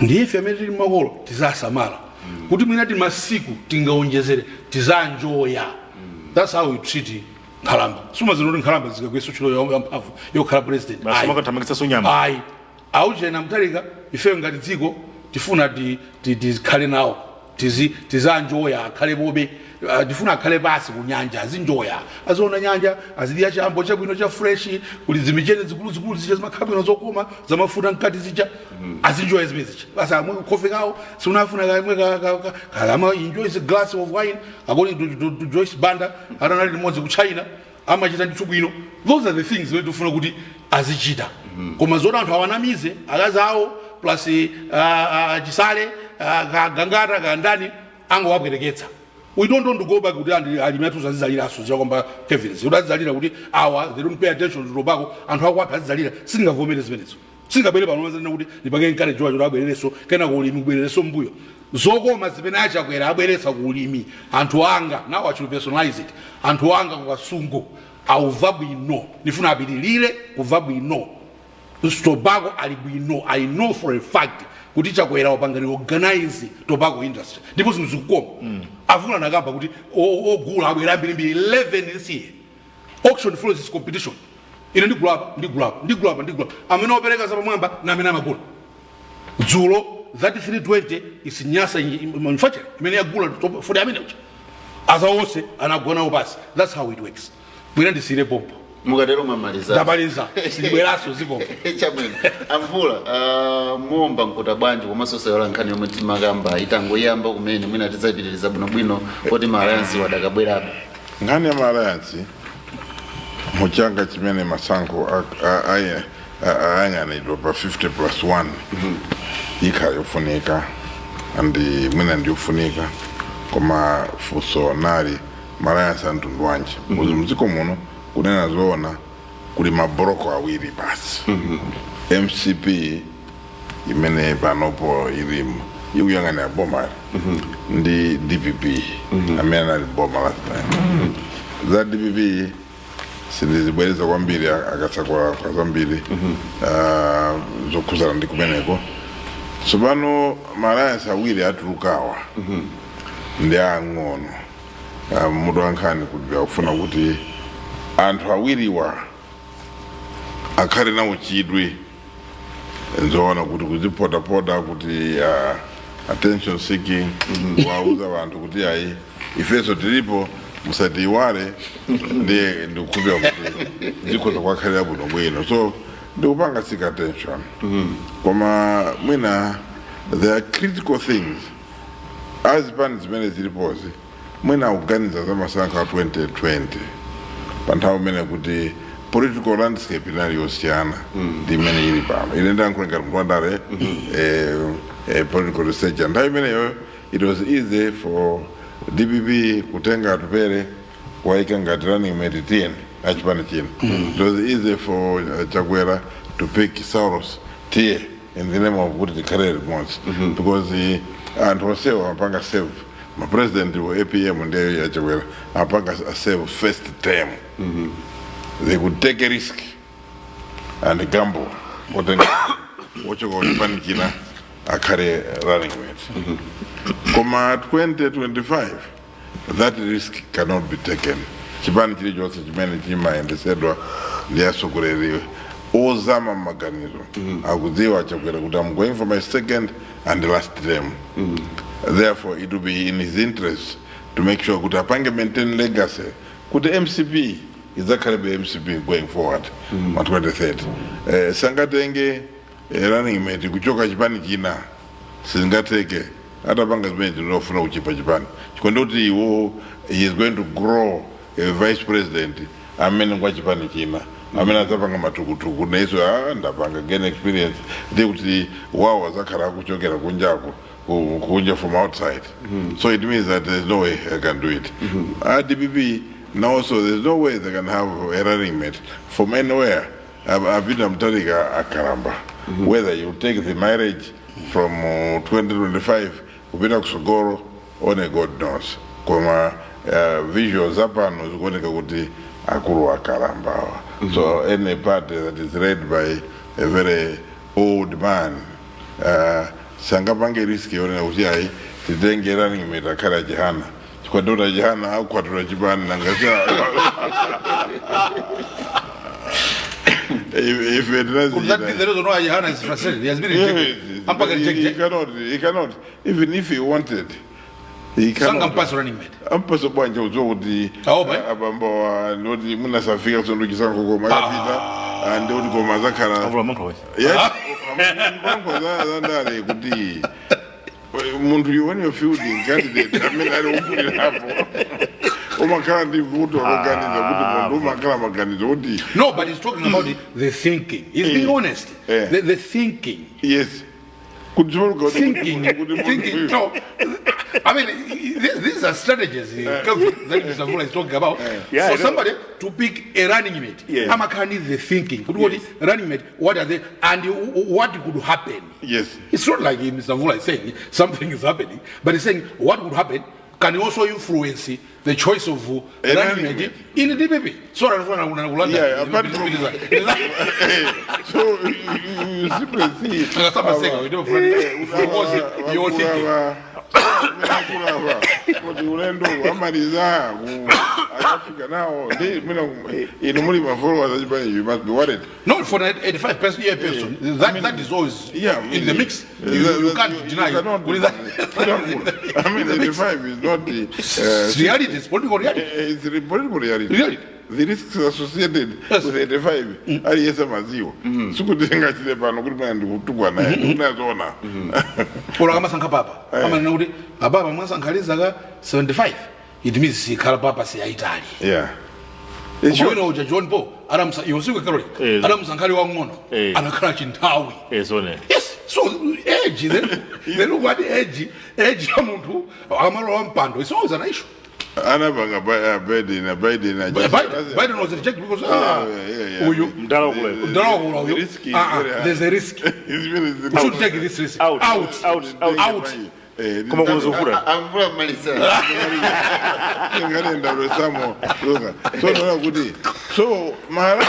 Ndife amene tili makolo tizasamala kuti mwina ti masiku tingaonjezere, tizanjoya. That's how we treat nkhalamba. Sumazino kuti nkhalamba zikagwesa ntchito yamphamvu yokhala president. Basi. Ayi. Makathamangitsa nyama. Ayi, auchena Mutharika, ife ngati dziko tifuna tikhale nawo, tizanjoya, akhale bobe. Tifuna akhale pasi ku nyanja, azinjoya, aziona nyanja, azidya chambo chabwino cha fresh. Kuli zimichene zikuluzikulu zija zimakhala bwino, zokoma, zamafuta mkati zija, azinjoya zimene zija basi. Amwe kofe kawo, siunafuna kamwe kama enjoy a glass of wine according to Joyce Banda atanali limodzi ku China, amachita ndithu bwino. Those are the things zimene tifuna kuti azichita. Koma zoti anthu awanamize, akazi awo plus Chisale, Gangata, kandani. Angowabwereketsa. We don't want to go back kuti anthu alimi athu azizaliraso ziyakomba Kevin, kuti azizalira kuti awa, they don't pay attention to tobacco, anthu akwathu azizalira. Singavomere zimenezo. Singabwere pano mazanena kuti ndipange encourage wacho abwerereso kena ku ulimi, kubwerereso mbuyo. Zokoma zimene aChakwera abweretsa ku ulimi, anthu anga, now I should personalize it, anthu anga kuKasungu auva bwino. Ndifuna apitilire kuva bwino. Tobacco ali bwino. I know for a fact kuti Chakwera wapanga reorganize tobacco industry ndipo zinthu zikukoma. Avula nakamba kuti ogula abwera ambirimbiri, 11 this year. Auction follows this competition. Ine ndigulapa, ndigulapa, ndigulapa, ndigulapa, amene opereka zapamwamba na amene amagula. Dzulo that 320 is Nyasa Manufacturing imene yagula fodi amene ucha aza onse anagonawo pasi. That's how it works. Bwera ndisire pompo. Mukatero mwamaliza. Ndamaliza, sindibweraso zikomo. Chabwino, amvula, muomba mkuta bwanji komanso sayola nkhani yomwe timakamba itangoyamba kumene? Mwina tidzayipitiriza bwinobwino poti ma alliance wadakabwerabe. Nkhani ya ma alliance muchanga chimene masankho ayang'anidwa pa 50 plus 1 ikhala yofunika, andi mwina ndiyofunika, koma funso nali, ma alliance a mtundu wanji? Muzi mdziko muno, kunena zoona, kuli ma bloc awiri basi: MCP imene panopo ilimo ikuyang'anira bomali ndi DPP amene anali boma last time. Za DPP sindizibwereza kwambiri, akasakula kwa zambiri zokhuzana ndi kumeneko. Tsopano ma alliance awiri atulukawa ndi ang'ono. Mutu wankhani kuti akufuna kuti anthu awiriwa akhale nawo chidwi. Nzoona kuti kuzipotapoda kuti attention seeking, wauza vanthu kuti ayi, ifeso tilipo, musatiiwale. Ndiye ndikukhulupira kuti zikhoza kwakhalira bwino bwino. So ndikupanga seek attention, koma mwina there are critical things azipani zimene zilipozi. Mwina akuganiza za masankho a 2020, pa nthawi imene kuti political landscape inali yosiyana ndi imene ili pano. Ine ndayankhula ngati munthu wandale, political researcher. Nthawi imeneyo it was easy for DPP kutenga Atupere kuwaika ngati running mate tiyeni achipani china. It was easy for Chakwera to pick Saulos tiye in the name of kuti tikhale limodzi, because anthu onsewo amapanga serve, ma president wa APM ndiye aChakwera amapanga serve first term. They could take a risk and gamble otenga wochoka kuchipani china akhale running mate. Koma 2025 that risk cannot be taken. Chipani chilichonse chimene chimayendesedwa ndi atsogoleri ozama m'maganizo akudziwa Chakwera kuti I'm going for my second and last term. Therefore it will be in his interest to make sure kuti apange maintain legacy, kuti MCP idzakhalebe MCP going forward ma 2030. Sangatenge running mate kuchoka chipani china, sizingateke. Atapanga zimene zinofuna kuchipa chipani chikondi kuti iwo he is going to grow a vice president amene ngwa chipani china amene adzapanga matukutuku naiso ndapanga gain experience, ndi kuti wawo azakhala akuchokera kunjako, kunja from outside. So it means that there's no way I can do it. DPP now also, there's no way they can have a running mate from anywhere. A Peter Mutharika akalamba. Whether you take the marriage from 2025 kupita kusogolo, only God knows. Koma visuals apano zikuoneka kuti akulu akalambawa. So any party that is led by a very old man sangapange risk yonena kuti ayi, titenge running mate akhale aChihana, chifukwa ndikuti aChihana akukwatula chipani nangasa ife. Could that be the reason why Chihana is frustrated? He has been rejected. Ampaka He rejected. cannot, he cannot, even if he wanted, he cannot. Sangampase running mate. Ampase bwanja udziwa kuti Aopa, eh? abambo ndoti munasafika kusondo chisankho koma akapita ndikuti koma azakhala Avula mankhwala. Yes, mankhwala zandale kuti munthu you when you're fielding candidate amene ali ukulirapo umakhala ndi vuto loganiza kuti munthu umakhala maganizo kuti No, but he's talking about the thinking. He's being honest. The thinking. Yes, kuti Thinking. Thinking. No. I mean, these are strategies Kelvin, that Mr. Mvula is talking about. Yeah, I For know. somebody to pick a running mate, amakhala the thinking. Kuti what running mate, what are they, and what could happen? Yes. It's not like Mr. Mvula is saying something is happening, but he's saying what would happen can also influence the choice of A running running mate mate. in the DPP. So, Yeah, apart from so you simply see Your thinking. Kulava kuti ulendo wamaliza akafika nawo ndi mwina inu muli ma followers achipani, you must be worried. Not for an 85 person, year person. That is always in the mix. You can't deny. You cannot Kuti that- I mean, 85 is not the It's reality, it's political reality. It's the political reality. Reality. The risks associated with 85 aliyese maziwa sikuti ngachite pano kuti mwina ndikutukwa naye ndikunazoona. Olo akamasankha papa, amanena kuti apapa mwasankha zaka 75, it means sikhala papa siyayitali. It's Koma wina uja John Paul adamusa iwe siku Catholic, adamusankha ali wang'ono, anakhala chinthawi. Zone. Yes, so age, then look at age ya munthu akamalowa mpando, it's always an issue. Anapanga Biden. But Biden was rejected because ah, uyu Mdala wakula. Mdala wakula The uyu. risk is Ah, ah, very high. there's a risk. It's very We should take this risk. Out. Out. Out. Out. Out. Koma kunozovuta. Amvula mmalisa. Ngalenda lwesamo luka so naona kuti so mahala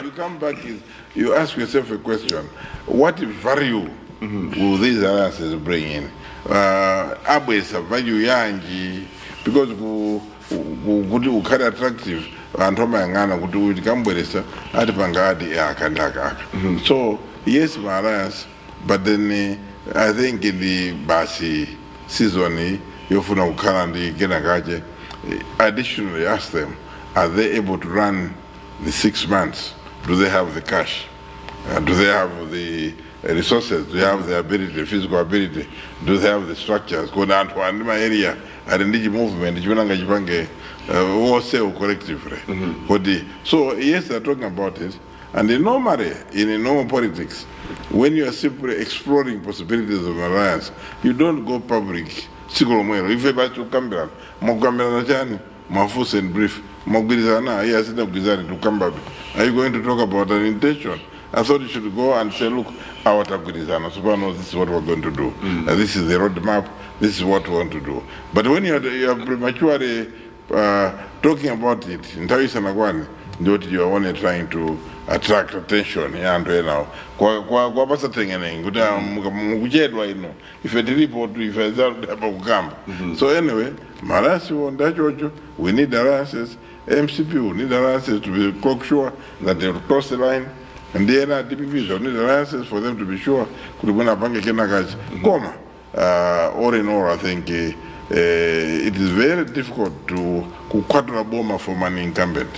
you come back is you ask yourself a question: what value will these alliances bring in? Abwesa value yanji? Because kuti ukhale attractive, anthu amayang'ana kuti uyu tikambweresa atipanga adi aka ndi aka aka. So yes, ma alliance, but then I think in the basi season yofuna kukhala ndi kenakache. Additionally, ask them, are they able to run the 6 months? Do they have the cash? Do they have the resources? Do they have the ability, the physical ability? Do they have the structures? Kodi anthu andi ma area ali ndi movement chimene angachipange wholesale collectively? Kodi so yes, they're talking about it. And in normally, in normal politics, when you are simply exploring possibilities of alliance, you don't go public tsiku lomwelo. Ife basi tukambirana, mwakukambirana chani? Mwafunse in brief, mwagwirizana? Iye asina kugwirizana, tukambabe. Are you going to talk about an intention? I thought you should go and say, "Look, our tagwirizana, so pano this is what we're going to do. This is the roadmap, this is what we want to do." But when you are prematurely talking about it, nthawi isanakwane, ndiyoti you are only trying to attract attention ya anthu enawo kwapasa tengenenge kuti ah, mukuchedwa ino, ife tilipo tu, ife zadapa kukamba. So anyway, ma alliance ndachocho, we need alliances. MCP will need alliances to be cocksure that they will cross the line, and the ena DPP will need alliances for them to be sure kuti mwina apange kenakachi. Koma all in all, I think it is very difficult to kukwatula boma from an incumbent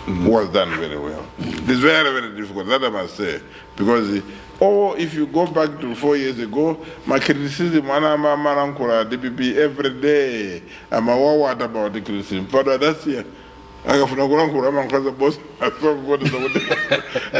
who has done very well. It is very, very difficult, that I must say. Because, or if you go back to 4 years ago, my criticism, ana DPP every day, I'm a what about the criticism. But that's here. Akafuna kulankhula amankhaza boss kuti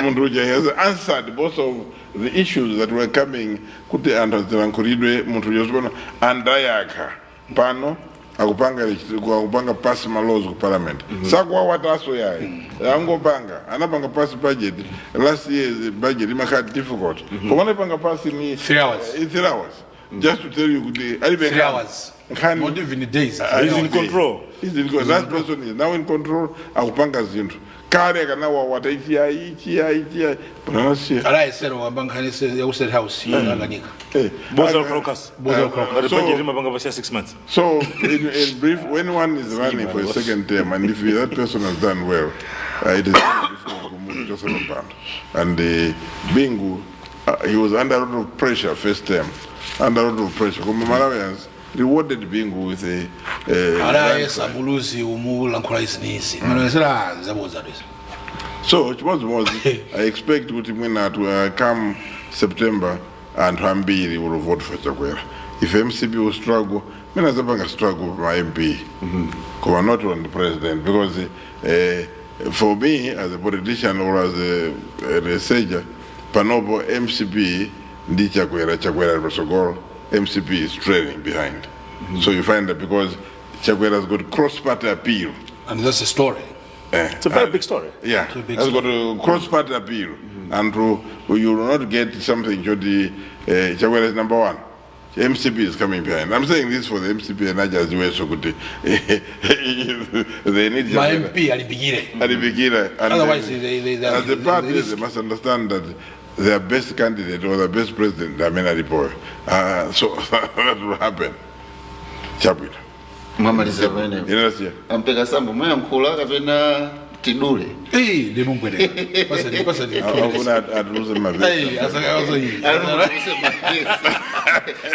munthu uja has answered most of the issues that were coming kuti anthu azilankhulidwe. Munthu uja sipano andayakha pano akupanga pass ma laws ku parliament, sakuwawataso yayi, angopanga anapanga pass budget. Last year's budget imakhala difficult koma anapanga pass ni 3 hours. In 3 hours, just to tell you kuti alibe 3 hours. Nkhani. Not even days. He's in control. He's in control. That person is now in control, akupanga zinthu. Kale kana wawata ichiyayi ichiyayi ichiyayi, but anasiya. Alayesera wamba nkhani ya ku State House akanika. Boza crocus. Boza crocus. Ngati budget imapanga pasi ya 6 months. So, in brief, when one is running for a second term, and if that person has done well, it is very difficult to move Joseph Mpando. And Bingu, he was under a lot of pressure first term, under a lot of pressure. Koma Malawians rewarded Bingu with a Alayesa Muluzi umulankhula izi nizi manayesera zabodza izi. So chimodzimodzi, I expect kuti mwina to come September anthu ambiri will vote for Chakwera. If MCP will struggle, mwina zapanga struggle pa MP, koma not on the president, because for me as a politician or as a researcher, panopo MCP ndi Chakwera, Chakwera ali patsogolo, MCP is trailing behind. So you find that because Chakwera has got cross-party appeal. And that's the story. It's a very big story. Yeah, a big has got a cross-party appeal. And to, you will not get something, Jody, Chakwera is number one. MCP is coming behind. I'm saying this for the MCP and Najas so good. They need Ma Chakwera. MP alimbikire. Alimbikire. And Otherwise, as the party, they they must understand that their best candidate or their best president, amene alipo. So that will happen. Chabwino. Mwamaliza pamenepo? Inasiya. Ampeka sambo, muyankhula kapena tidule? Eh, ndimumbwereka. Pasani, pasani. Akuna atuluze mavesi. Eh, asa iyi.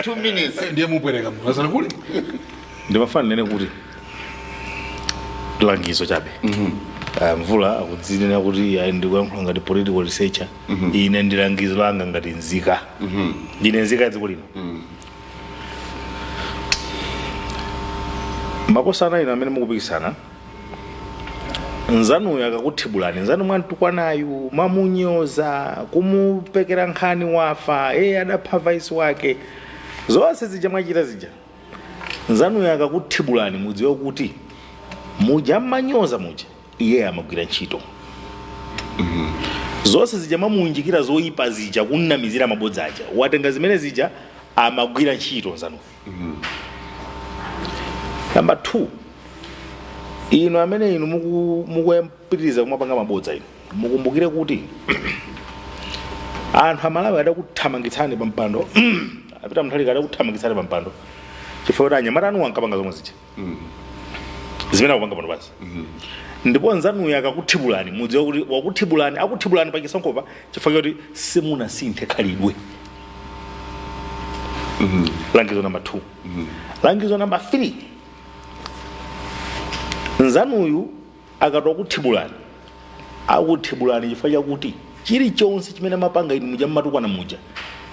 2 minutes. Ndiye mubwereka munthu asana kule. Ndimafana nene kuti langizo chabe. Mvula akudzinena kuti ayi, ndikuyankhula ngati political researcher. Ine ndi langizo langa ngati nzika, ndine nzika ya dziko lino. Makosana ino amene mukupikisana, nzanuyo akakuthibulani, nzanu mwamtukwanayu, mwamunyoza, kumupekera nkhani, wafa e, adapha vice wake, zonse zija mwachita zija, nzanuyo akakuthibulani, mudziwe kuti muja mmanyoza muja iye amagwira ntchito. Zonse zija mamuunjikira zoyipa zija, kunnamizira mabodza aja, watenga zimene zija, amagwira ntchito nzanuyo. Namba 2, inu amene inu mukuyapitiriza kumapanga mabodza inu, mukumbukire kuti anthu Amalawi adakuthamangitsani pa mpando, apita Mutharika adakuthamangitsani pa mpando chifukwa kuti anyamata anu ankapanga zomwe zija zimene akupanga pano pasi. Ndipo nzanuyo akakuthibulani, mudziwe kuti wakuthibulani, akuthibulani pa chisankhopa chifukwa choti simunasinthe khalidwe. Langizo namba 2. Langizo namba 3, nzanuyu akatoa kuthibulani, akuthibulani chifukwa chakuti chilichonse chimene mapanga inu muja, mmatukwana muja,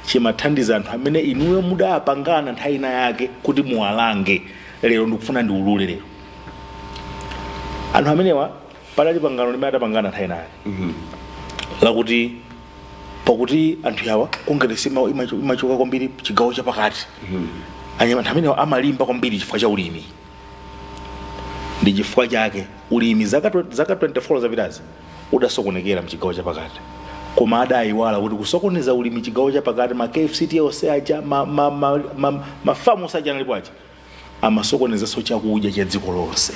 chimathandiza anthu amene inuyo mudapangana nthawi ina yake kuti muwalange. Lero ndikufuna ndiulule lero, anthu amenewa padali pangano limene adapangana nthawi ina yake lakuti pakuti anthu awa Kongeresi imachoka kwambiri chigawo chapakati, anyama anthu amenewa amalimba kwambiri chifukwa cha ulimi. Ndi chifukwa chake ulimi zaka 24 zapitazi udasokonekera mchigawo chapakati, koma adayiwala kuti kusokoneza ulimi chigawo chapakati, ma KFCT onse aja, mafamu onse aja analipo aja, amasokonezanso chakudya cha dziko lonse.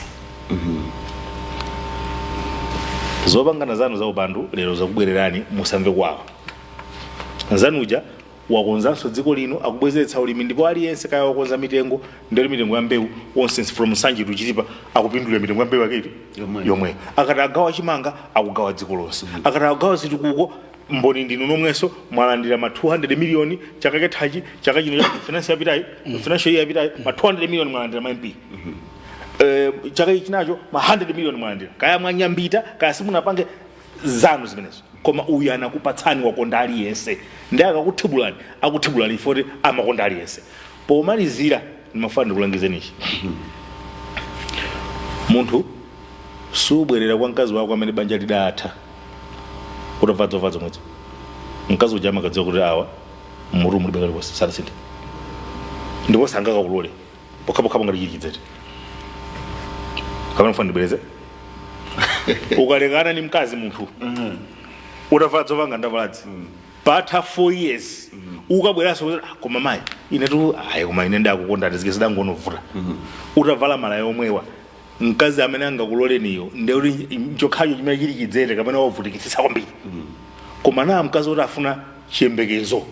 Zopangana zanu za upandu lero zakubwererani, musamve kwawa. Nzanuja wakonzanso dziko lino, akubwezeretsa ulimi, ndipo aliyense kaya wakonza mitengo, ndiyoti mitengo ya mbewu onse from Nsanje to Chitipa akupindulira mitengo ya mbewu yakeiti. Yomweyo. Yomweyo. Akati agawa chimanga, akugawa dziko lonse. Akati agawa zitukuko, mboni ndinu nomwenso, mwalandira ma 200 miliyoni chaka chathachi, chaka chino finance yapitayi, financial year yapitayi, ma 200 miliyoni mwalandira ma MP. Chaka ichi nacho ma 100 miliyoni mwalandira. Kaya mwanyambita, kaya simunapange zanu zimenezo, koma uyu anakupatsani, wakonda aliyense. Ndi akakuthibulani, akuthibulani ifoti amakonda aliyense. Pomalizira, ndimafuna ndikulangizenichi: munthu subwerera kwa mkazi wako amene banja lidatha utamva zovala zomwezo. Mkazi uja amakadziwa kuti awa mutu mulibe kalikonse, sadasinthe, ndipo sangakakulole pokhapokhapo ngati chili chidzete. Kapena mfuna ndibwereze? Ukalekana ni mkazi munthu utavala zopanga ndavaladzi, patha 4 years ukabweranso kuti, "Ah, koma mayi, ine tu ayi, koma ine ndakukonda, tizike zidangonovuta," utavala malaya omwewa, mkazi amene angakuloleniyo ndekuti chokhacho chimene chili chidzete kapena wavutikitsitsa kwambiri. Koma na mkazi woti afuna chiyembekezo,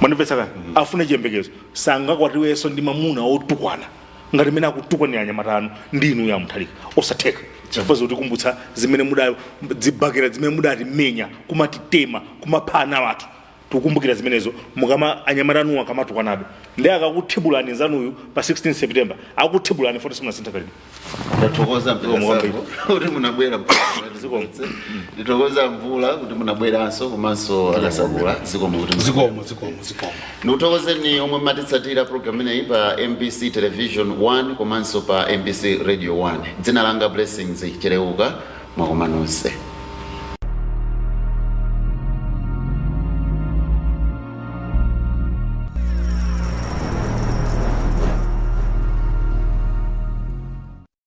mwandimvetsa kani? Afuna chiyembekezo, sangakwatiwenso ndi mamuna otukwana ngati mene akutukwanira anyamata anu ndi inu ya Mutharika. Osatheka, chifukwa zotikumbutsa zimene muda dzibakera, zimene mudatimenya, kumatitema, kumapha ana wathu, tikukumbukira zimenezo. Mukama anyamata anuwo akamatukwanabe, ndi akakuthibulani nzanuyu pa 16 September, akuthibulani foti simunasintha kalibe. Ndathokoza. Zikomo kwambiri. Mpekasambo kuti munabwera. Ndithokoza Mvula kuti munabweranso, komanso Akasakula, zikomo kuti munabwera. Zikomo, zikomo, zikomo. Ndikuthokozeni omwe matitsatira program ineyi pa MBC Television 1 komanso pa MBC Radio 1. Dzina langa Blessings Chereuka. Mwakoma nonse.